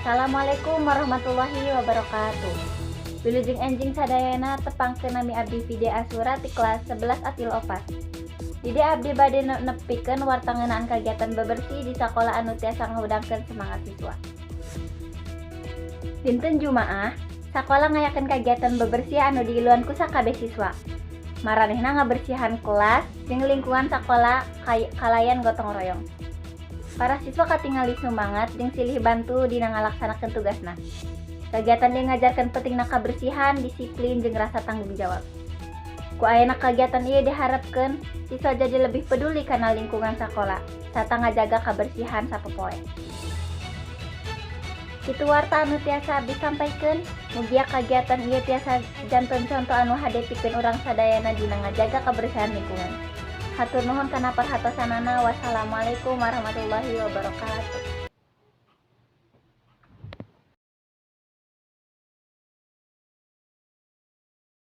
Assalamualaikum warahmatullahi wabarakatuh. Wilujeng enjing sadayana, tepangkeun, nami abdi Fide Asura ti kelas 11 A 34. Di dieu abdi bade nepikeun warta ngeunaan kagiatan bebersih di sakola anu tiasa ngahudangkeun semangat siswa. Dinten Jumaah, sakola ngayakeun kagiatan bebersih anu diiluan ku sakabeh siswa. Maranehna ngabersihan kelas jeung lingkungan sakola kalayan gotong royong. Para siswa katingali sumangat jeung silih bantu dina ngalaksanakeun tugasna. Kagiatan ieu ngajarkeun pentingna kabersihan, disiplin, jeung rasa tanggung jawab. Ku ayana kagiatan ieu diharepkeun siswa jadi lebih peduli kana lingkungan sakola sarta ngajaga kabersihan sapopoe. Kitu warta anu tiasa abdi sampaikeun, mugia kagiatan ieu tiasa janten conto anu hade pikeun urang sadayana dina ngajaga kabersihan lingkungan. Hatur nuhun kana perhatosanana. Wassalamualaikum warahmatullahi wabarakatuh.